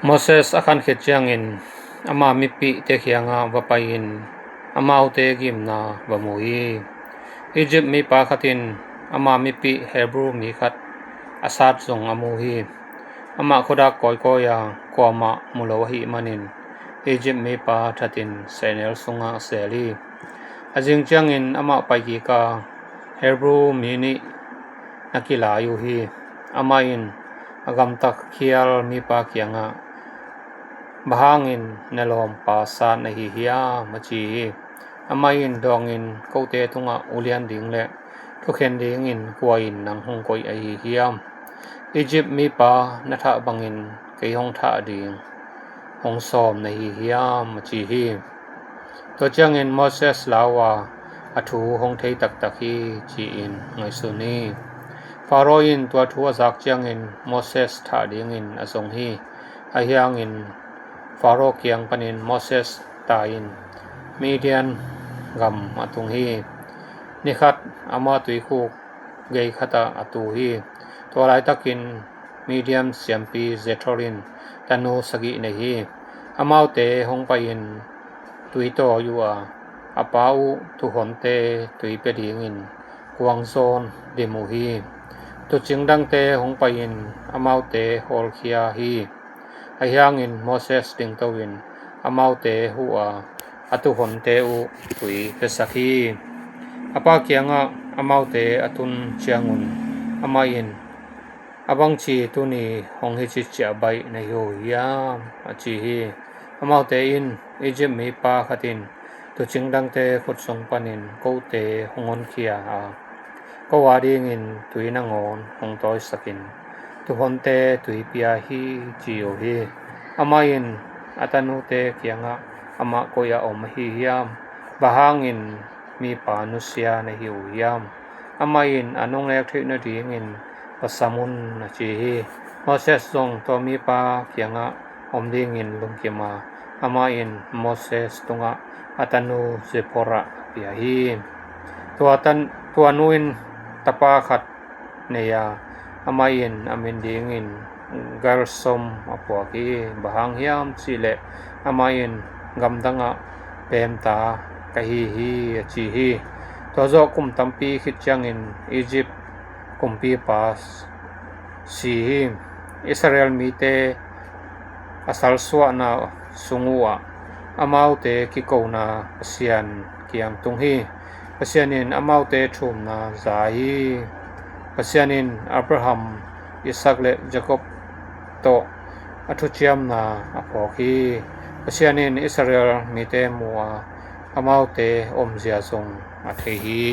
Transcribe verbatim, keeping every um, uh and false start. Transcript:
Moses a khan khit ciangin ama mipihte kiangah va pai-in amaute gimna va mu hi. Egypt mipa khat in ama mipih Hebru mi khat a sat zong a mu hi. Amah khuadak kawikawi a, kuamah mu lo ahih manin Egypt mipa thatin sehnel sungah a sel hi. A zing ciangin amah pai kik a, Hebru mi nih na kilai uh hi. Amah in a gamta khial mipa kiangah, "Bang hangin na lawmpa sat na hi hiam?" a ci hi. Amah in dawngin, "Kote tungah ulian ding le thukhen dingin kua in nang hong koih ahi hiam? Egypt mipa na thah bangin kei hong thah ding hong sawm na hi hiam?" a ci hi. Tua ciangin Moses lau a, "A thu hong thei taktak hi," ci-in ngaihsun hi. Faro in tua thu a zak ciangin Moses thah dingin a zong hi. Ahi hangin Faro kiang panin Moses tai-in Midian gam a tung hi. Nikhat amah tuikhuk gei khatah a tu hi. Tua laitakin Midian siampi Jethro in tanu sagih nei hi. Amaute hong pai-in tui tawi uh a, a pa uh tuuhonte tui pia dingin kuangzawn dim uh hi. Tuucing dangte hong pai-in amaute hawlkhia hi. Ahi hangin Moses dingto-in amaute huh a, a tuuhonte uh tui piasak hi. A pa kiangah amaute a tun ciangun amah in, "A bangci tuni hong hici ciah baih na hi uh hiam?" a ci hi. Amaute in, "Egypt mipa khat in tuucing dangte khut sung panin kote hong honkhia a, ko a dingin tui nangawn hong tawisakin tuuhonte tui pia hi," ci uh hi. Amah in a tanute kiangah, "Amah koi-ah om ahi hiam? Bang hangin mipa nusia na hi uh hiam? Amah in a nungnek theih nadingin va sam un," a ci hi. Moses zong tua mipa kiangah om dingin lungkim a, amah in Moses tungah a tanu Zipporah a pia hi. Tua tan-, tua nu in tapa khat nei a, amah in a min dingin Gersom a phuak hi. "Bang hang hiam cihleh amah in, 'Gamdangah peemta ka hi hi,' a ci hi." Tua zawh kum tampi khit ciangin Egypt kumpipa si hi. Israel mite a salsuahna sung uhah amaute kikona Pasian kiang tung hi. Pasian in amaute thumna za hi. Pasian in Abraham, Isaac le Jacob tawh a thuciamna a phawk hi. Pasian in Israel mite mu a, amaute omzia zong a thei hi.